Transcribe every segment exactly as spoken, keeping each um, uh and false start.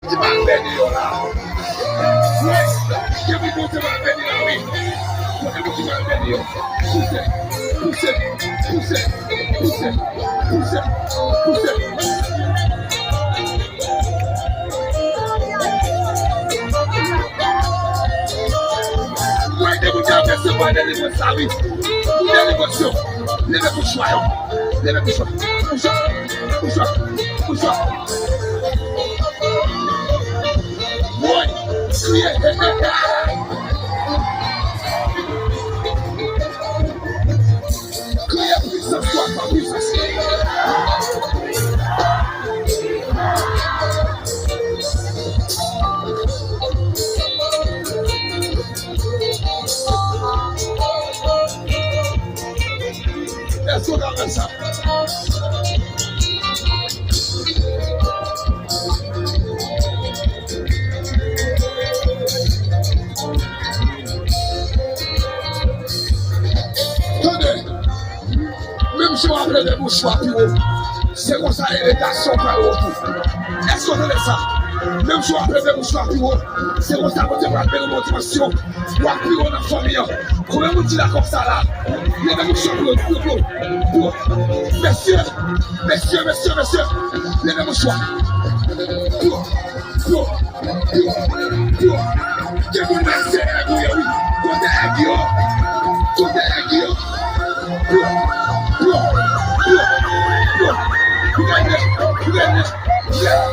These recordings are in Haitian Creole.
Ki pral beni yo la. Wi, gen moun Bondye pral beni la, wi. Kote moun ki pral beni yo? Pouse, pouse, pouse, pouse, pouse, pouse. Mwen gen moun ki ap resevwa delivrans la, wi. Pou delivrans yo. Leve mouchwa yo. Leve mouchwa. Mouchwa. Mouchwa. Mouchwa. Woy. Kriye. Kriye pwisans, papa, pwisans. Èske w ka fè sa? Tande! Menm jan w ap leve mouchwa pi wo, se konsa eletasyon pral wo tou. Èske w tande sa? Menm jan w ap leve mouchwa pi wo, se konsa Bondye pral beni w nan dimansyon. W ap pi wo nan fanmi an. Konbyen moun ki dakò sa la? Leve mouchwa pi wo, pi wo, pi wo, pi wo. Mesye, mesye, mesye, mesye, leve mouchwa. Pi wo. Pyo, pyo, pyo. Gen moun nan se èg ou ye wi. Kote èg yo? Kote èg yo? Pyo, pyo, pyo, pyo. Premye, premye, premye.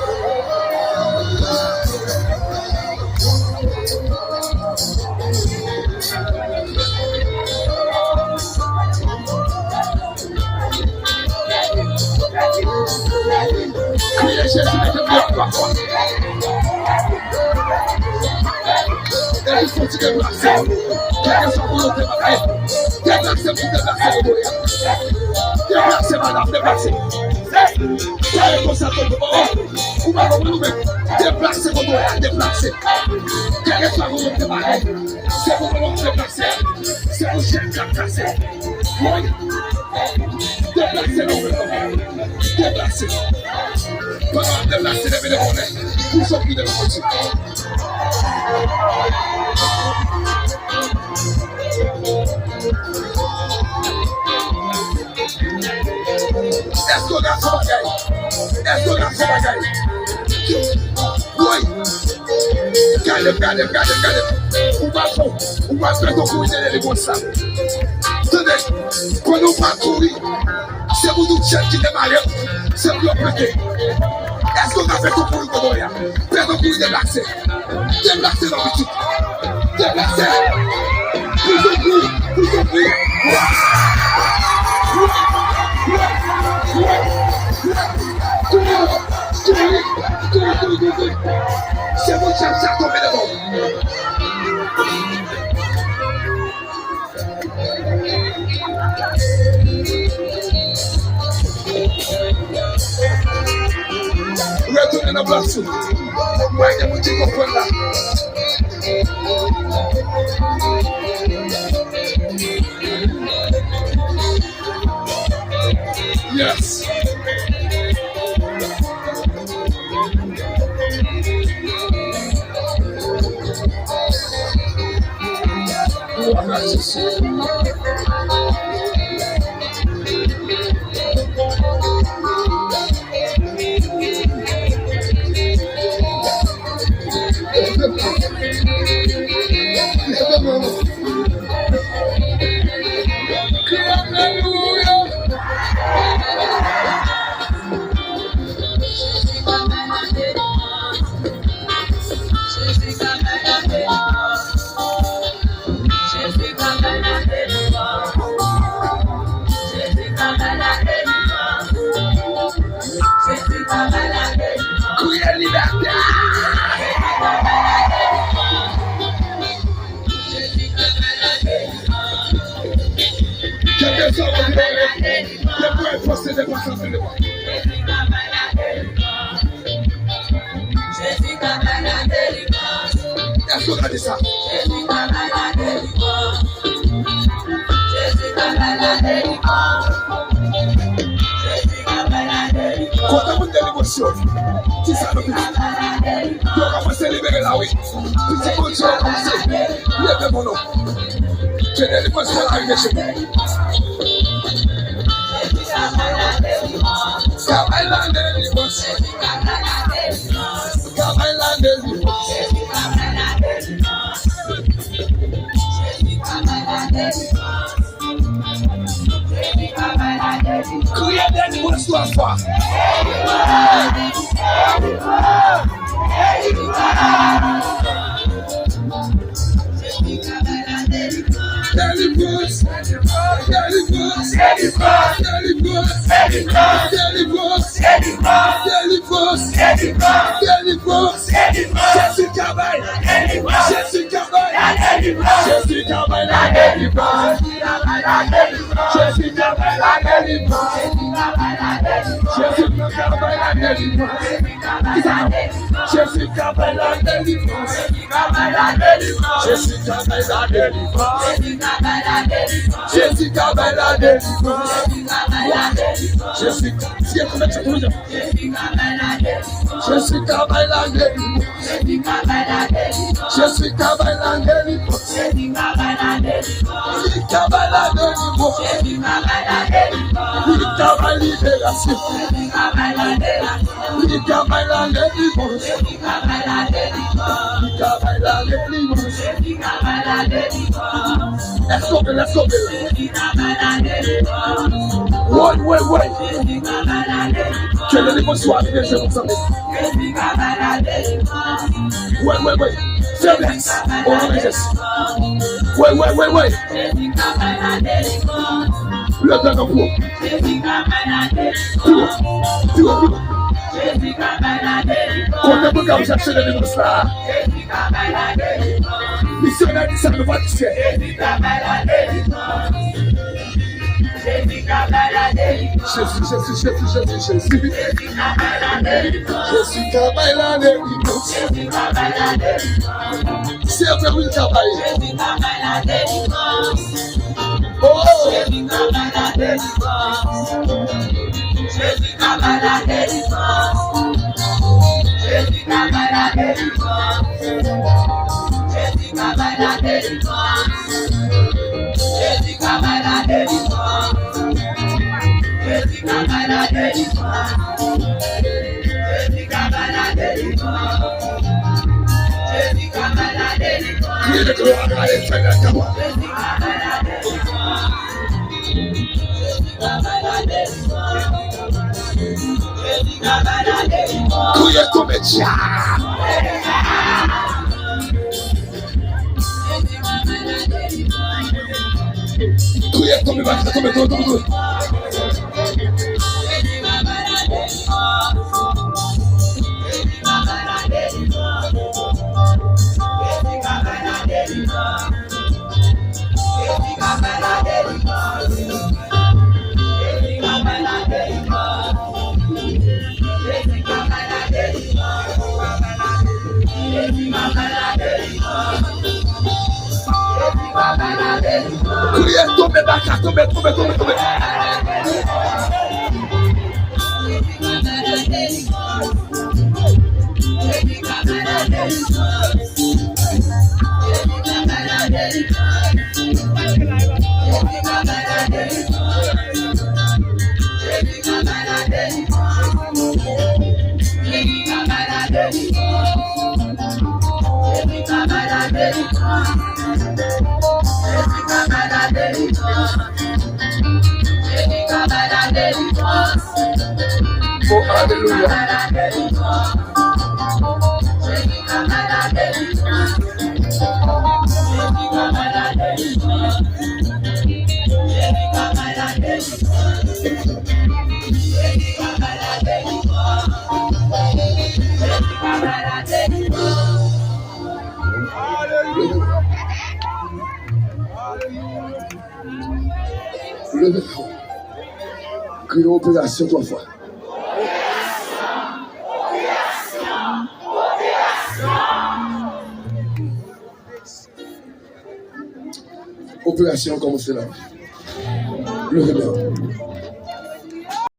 Kriye Jezi, mete m deyò twa fwa. Epi fò ti deplase. Kèlkeswa volonte bagay. Deplase pou deplase kote w ye a. Deplase, madanm, deplase. Sa e konsa kote w ye. Ou pa konprann ou menm. Deplase kote w ye a, deplase. Kèlkeswa volonte bagay. Se pou volonte deplase. Se pou chèf k ap kase. Woy! Deplase non, deplase. Pandan w ap deplase depi de bonè, pou sòt ki de sòti. Èske w ka fè bagay? Èske w ka fè bagay? Woy! Gade, gade, gade, gade. Ou pa fon. Ou pa fè ton kouri de delivrans la. Tande, pandan w pa kouri, se pou tout chèn ki te mare w, se pou yo pete. Èske w ka fè ton kouri kote w ye a? Fè ton kouri deplase. Deplase non pitit. Deplase. Pou son pri. Pou son pri. Kouri. Kouri. Kouri, kouri, kouri, kouri. Se moun sa k ap tonbe devan w. Retounen nan plas ou. Mwen gen moun ki konprann la. Yes. Kriye libète! Kèlkeswa w ap fè, lè pou enpòs se depanse antre devan. Èske w ka di sa? Kote moun delivrans yo? Di sa nou pitit. Ah wi, pitit Bondye, se leve pou nou. Ke delivrans pou la rive chez nous. Ka bay la delivrans. Ka bay la delivrans. Kriye delivrans twa fwa. Delivrans, delivrans, delivrans, delivrans. Jezi ka bay. Jezi ka bay la delivrans. Jezi ka bay la delivrans. Jezi ka bay la delivrans. Jezi ka bay la delivrans. Kisa? Jezi ka bay la delivrans. Jezi ka bay la delivrans. Jezi ka bay la delivrans. Jezi ka bay la delivrans. Jezi ka, Jezi ka bay la delivrans. Jezi ka bay la delivrans. Jezi ka bay la delivrans. Li ka bay la delivrans. Li ka bay liberasyon. Li ka bay la delivrans. Li ka bay la delivrans. Èske w vle, èske w vle? Woy, woy, woy. Ke delivrans ou a rive chez nous, zanmi. Woy, woy, woy. Feblès. O non de Jezi. Woy, woy, woy, woy. Leve men w. Pi wo, pi wo, pi wo. Kote pou ka chache delivrans la? Misyonè di sa, nou pa di se. Jezi, Jezi, Jezi, Jezi, Jezi. Jezi ka bay la delivrans. Se vre, wi, l ka bay. Oh! Kriye glwa a Letènèl, kapab. Kriye tonbe dyab. Kriye tonbe, tonbe, tonbe, tonbe, tonbe. Kriye tonbe, baka, tonbe, tonbe, tonbe, tonbe. Oh, alelouya. Leve men w. Kriye operasyon twa fwa. Operasyon an kòmanse la. Leve men w.